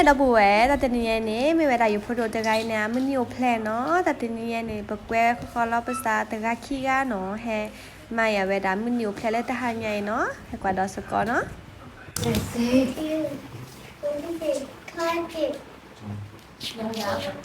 ဒီပုၢ်ဝဲၢ် တၢ်တနံၤအံၤန့ၣ် မ့ၢ်ဝဲဒၣ်ယဖိဒိၣ်တဂၤအံၤန့ၣ် အမုၢ်နံၤအိၣ်ဖျဲၣ်နီၤ. တၢ်တနံၤအံၤန့ၣ် ပကွဲဃီဃီလီၤ ပစးတဂၤခံဂၤနီၤ ဟဲမၤယၤဝဲဒၣ်မုၢ်နံၤအိၣ်ဖျဲၣ်လၢတဟါညါအံၤနီၤ ဟဲကွၢ်ဒီးစ့ၢ်ကီးနီၤ.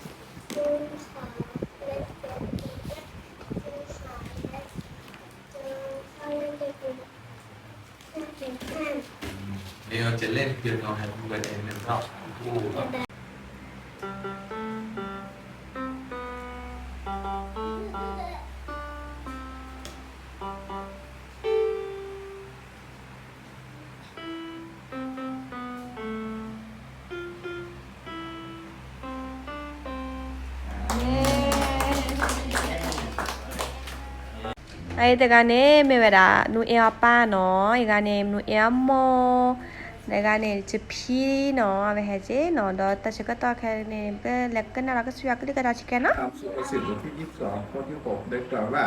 အအံၤတဂၤန့ၣ် မ့ၢ်ဝဲဒၣ် နူအဲၣ်အပၢ်နီၤ, အဂၤန့ၣ် နူအဲၣ်အမိၢ်, ဒီးအဂၤန့ၣ် ယဖံနီၤ, အဝဲဟဲက့ၤနီၤ, ဒီးတၢ်ဆၢကတီၢ်ခဲအံၤန့ၣ် ပလဲၤကနၣ်ဒီးကစၢ်ယွၤကလုၢ်ကထါဆံးကဲနီၤ. ตามสุภาษิตบทที่ยี่สิบสอง ข้อที่หก ได้กล่าวว่า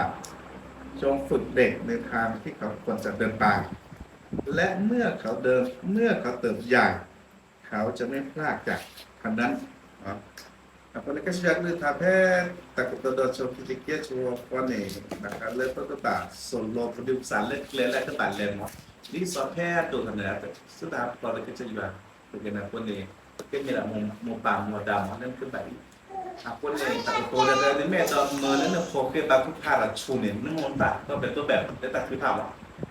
จงฝึกเด็กในทางที่เขาควรจะเดินไป และเมื่อเขาเดิน เมื่อเขาเติบใหญ่ เขาจะไม่พลาดจากคำนั้น အဃိန့ၣ် ကစၢ်ယွၤကလုၢ်ကထါဖဲ တၢ်ကတိၤဒိဆိဖံတကဲဆိဃီန့ၣ် လၢပကဘၣ်သိၣ်လိပဒုးပသးလၢကျဲလၢကဘၣ်လဲၤမး ဒ်သိးဖဲအဒိၣ်ထီၣ်န့ၣ် သုတဟးဖျိးလၢကစၢ်ယွၤ ပက့ၤန့ၣ်အဃိန့ၣ် ကမ့ၢ်ဒၣ်မိၢ်ပၢ်မူဒါမး လၢနကဘၣ်အံၤ အဃိန့ၣ် တၢ်ကတိၤဒၣ် နမ့ၢ်အဲၣ်ဒိးမၢလၢနဖိဃ့ဘါထုကဖၣ်ဒီးဆူၣ်န့ၣ် နမိၢ်နပၢ် ကဘၣ်တိဘၣ်လၢတၢ်ထုကဖၣ်မး,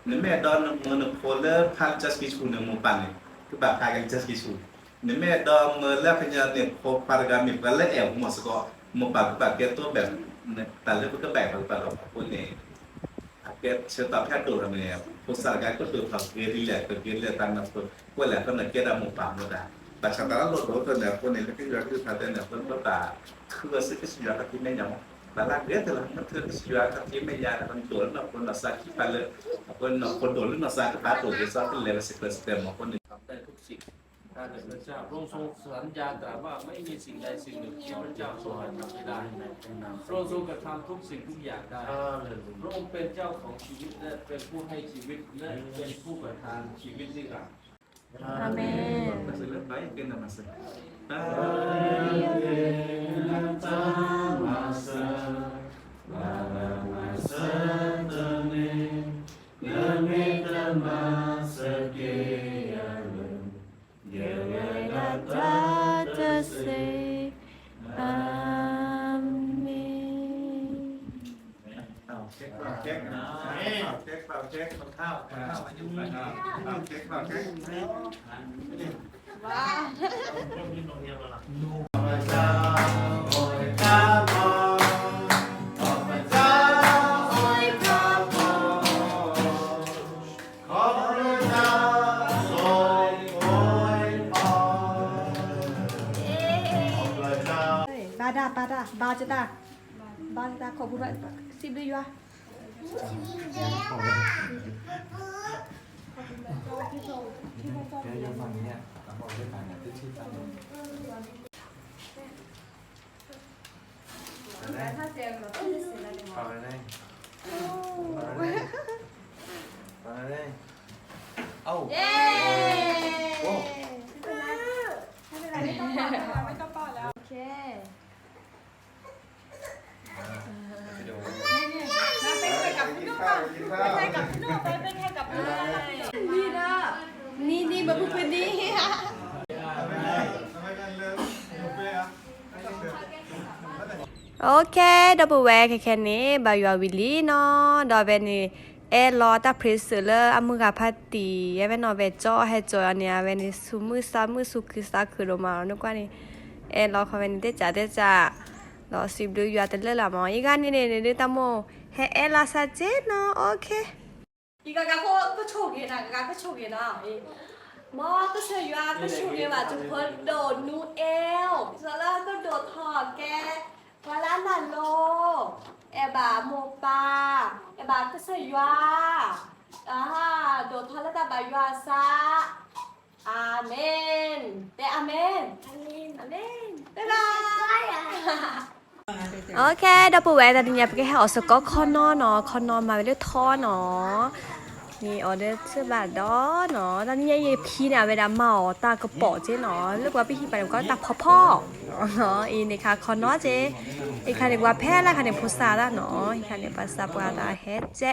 နမ့ၢ်အဲၣ်ဒိးမၢနဖိလၢဖးလၢကၠၢစကံဆူၣ်န့ၣ် မိၢ်ပၢ်န့ၣ် ကဘၣ်ဖးက့ၤလၢကၠၢစကံဆူၣ်, နမ့ၢ်အဲၣ်ဒိးမၢလၢခညါန့ၣ် ဖိခွါတဂၤမ့ၢ်ပှၤလၢအဲၣ်မးစ့ၢ်ကီး မိၢ်ပၢ်ကဘၣ်ကဲတိဘၣ် တၢ်လၢပကဘၣ်ပှၤကဘၣ်လီၤ. အဃိန့ၣ် အကဲဆၢကတီၢ်ဖဲအဒိၣ်ထီၣ်န့ၣ် ဖိသၣ်တဂၤကဒိၣ်ထီၣ်ဂ့ၤဒ်လဲၣ် ကဂ့ၤဒ်လဲၣ် တၢ်နၢ်ပၢၢ် ကွဲးလၢ်ကနၣ်ကဲဒၣ်မိၢ်ပၢ်မူဒါ, ဘၣ်ဆၣ်တၢ်လၢအလိၣ်ဒိၣ်ထီၣ်န့ၣ် အဃိန့ၣ် လၢကစၢ်ယွၤကလုၢ်ကထါတဲန့ၣ် အဃိန့ၣ် ပဘၣ်ထုးအီၤဆူကစၢ်ယွၤခီၣ်ထံးမဲာ်ညါမး, ဘၣ်လၢဂ့ၤတလီၤ နထုးကစၢ်ယွၤခီၣ်ထံးမဲာ်ညါန့ၣ် နဒိၣ်လၢနီၢ်ခိနီၢ်သးခံဖးလၢ အဃိန့ၣ်နီၢ်ခိဒိၣ်လၢနီၢ်သးကဘၣ်ဒိၣ်က့ၤ စီကလဲၤဝဲစဲးကျၢၤစဲးကျၢၤမး အဃိန့ၣ် พระเจ้าทรงสัญญาตรัสว่าไม่มีสิ่งใดสิ่งหนึ่งที่พระเจ้าทรงทำไม่ได้ พระองค์ทรงกระทำทุกสิ่งทุกอย่างได้ พระองค์เป็นเจ้าของชีวิตและเป็นผู้ให้ชีวิตและเป็นผู้ประทานชีวิตนิรันดร์ อาเมน เยเวลาตาเตเซ อาเมน เป่าเค้ก เป่าเค้ก เป่าเค้ก เป่าเค้ก คนเฒ่า คนเฒ่าอายุ เป่าเค้ก เป่าเค้ก ว้าว ဘါတၢ် ဘါတၢ် ဘါတၢ် ဘါတၢ် ခိၣ်ပူၤ စံးဘျုးယွၤ เย้ โอ้ ไม่ต้องเป่าแล้ว ไม่ต้องเป่าแล้ว โอเค นี่ๆ มาเป็นใครกับพี่นุ่นก่อน เป็นใครกับพี่นุ่น ไปเป็นใครกับพี่นุ่น นี่นะ นี่ๆ มาพูดคุยนี่ โอเค ဒီပုၢ်ဝဲၢ် ခဲခဲန့ၣ် ဘါယွၤဝံၤလံနီၤ, ဒီးဖဲန့ၣ် အဲၣ်လီၤတၢ်ဖရ့စၢၣ်လၢအမုၢ်ဂၤဖါတံၢ် အဝဲနီၤ ဖဲကၠီဟဲကၠီအီၤန့ၣ် အဝဲန့ၣ် ဆူၣ်မုၢ်သးမုၢ် ဆူၣ်ခုသးခုဒိၣ်မးနီၤ နကွၢ်န့ၣ် အဲၣ်လီၤခီဖဲန့ၣ် တဲကးတဲကး ဒီးစံးဘျုးယွၤတလၢလၢ်မး အဂၤန့ၣ်န့ၣ် ဒုးတၢ်မိၢ် ဟဲအဲၣ်လီၤစၢ်က့နီၤ โอเค အံၤ ကကးခိၣ်ကဆိၣ်ဂ့ၤနၤ ကကးကဆိၣ်ဂ့ၤနၤ, မ်ကစၢ်ယွၤကဆိၣ်ဂ့ၤဘၣ် ယဖိဒိၣ်နူအဲၣ် ဒ်သိးလၢကဒိၣ်ထီၣ်ကဲ ပှၤလၢအနၢ်လိၤ, အဲၣ်ဘၣ်မိၢ်ပၢ်, အဲၣ်ဘၣ်ကစၢ်ယွၤ, ဒိၣ်ထီၣ်လၢတၢ်ဘၣ်ယွၤအသး, အၤမ့ၣ်, တဲအၤမ့ၣ်, အၤမ့ၣ်, ဘၣ်ဘၣ် โอเค ဒီပုၢ်ဝဲၢ် တနံၤညါ ပကဟဲအီၣ်စ့ၢ်ကီးခီနီနီၤ, ခီနီမၤဝဲလၢထီနီၤ, န့ၣ်အီၤဒီးထၢၣ်ဘၣ်ဒီးနီၤ, တၢ်နံၣ်ညါအံၤဖံန့ၣ် အဝဲဒၣ်မၤအီၤတၢ်ကပိာ်က့နီၤ, လၢပှၤပဟံၣ်ပၤန့ၣ် ပကိးတၢ်ဖီဖီ, အံၤန့ၣ်ခါခီနီက့, အံၤခါန့ၣ် ပှၤဖဲလၢခါန့ၣ် ဖိစးတၢ်နီၤ, အံၤခါန့ၣ် ပှၤစးပှၤတၢ်ဟဲကဲ,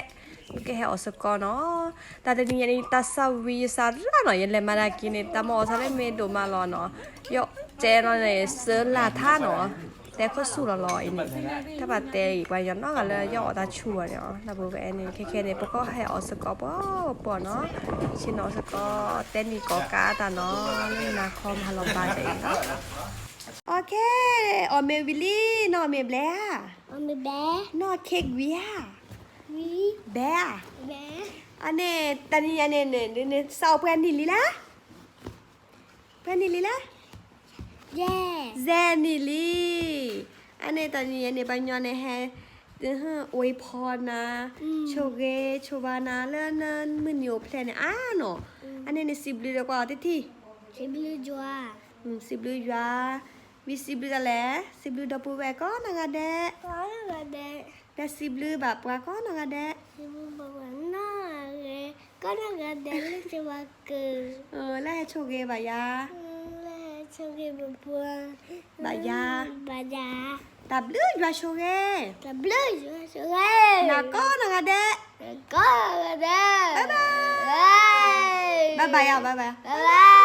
ပကဟဲအီၣ်စ့ၢ်ကီးနီၤ, တၢ်တနံၣ်ညါန့ၣ် တၢ်ဆၢဝံၤယစးရၣ်နီၤ, ယလဲၤမၤတၢ်က့န့ၣ် တၢ်မၤအီၣ်ဆၢလၢမ့ၢ်ဒိၣ်မးလီၤနီၤ, ယတဲနီၤန့ၣ် စၢလၢ်ထါနီၤ တဲခိၣ်ဆူၣ်လီၤလီၤအံၤန့ၣ်, တၢ်ဘၣ်တဲအံၤ ပှၤညီနီၢ်ဂၤလၢယအီၣ်တၢ်ဆူၣ်အီၤန့ၣ်, လၢပဝဲန့ၣ် ခဲခဲန့ၣ် ပကဟဲအီၣ်စ့ၢ်ကီးပှၤပှၤနီၤ, ဆ့ၣ်နီၤစ့ၢ်ကီး တဲနံၣ်ကိးကးတၢ်နီၤ, လၢနၤခီမၤလီၤဘၣ်အံၤနီၤ, အီခဲ, အီၣ်မ့ၤဝံၤလံ, နီၢ်အီၣ်မ့ၤဘျဲဧါ, နီၢ် cake ဝံၤဧါ, ဘဲဧါ, အန့ၣ် တနံၣ်ညါန့ၣ် နစးအီၣ်ပှဲၤနံၣ်လံလဲၣ် ပှဲၤနံၣ်လံလဲၣ်, စဲးနံၣ်လံ, အန့ၣ်တနံၣ်ညါန့ၣ် ပှၤညီန့ၣ်ဟဲ အွဲဖီနၤ, ဆိၣ်ဂ့ၤဆိၣ်ဝါနၤ လၢနမုၢ်နံၤအိၣ်ဖျဲၣ်န့ၣ်အါနီၤ, အန့ၣ်န့ၣ် စံးဘျုးဒီးကွၢ်အီၤတထံၣ်, စံးဘျုးယွၤ, ဝံစံးဘျုးယွၤ, ဝံစံးဘျုးတၢ်လဲၣ်, စံးဘျုးဒီပုၢ်ဝဲၢ်ကိးနီၢ်ဂၤဒဲး, ဒီးစံးဘျုးဘၣ်ပှၤကိးနီၢ်ဂၤဒဲး, ကိးနီၢ်ဂၤဒဲးလၢ လၢဟဲဆိၣ်ဂ့ၤဘၣ်ယၤ, လၢဟဲဆိၣ်ဂ့ၤဘၣ်ယၤ, ဘၣ်ယၤ, ဘၣ်ယၤ, တၢ်ဘျုးယွၤဆိၣ်ဂ့ၤ, တၢ်ဘျုးယွၤဆိၣ်ဂ့ၤ, နၤကိးနီၢ်ဂၤဒဲး, ကိးနီၢ်ဂၤဒဲး, ဘၣ်ဘၣ်ယၤ, ဘၣ်ဘၣ်, ဘၣ်ဘၣ်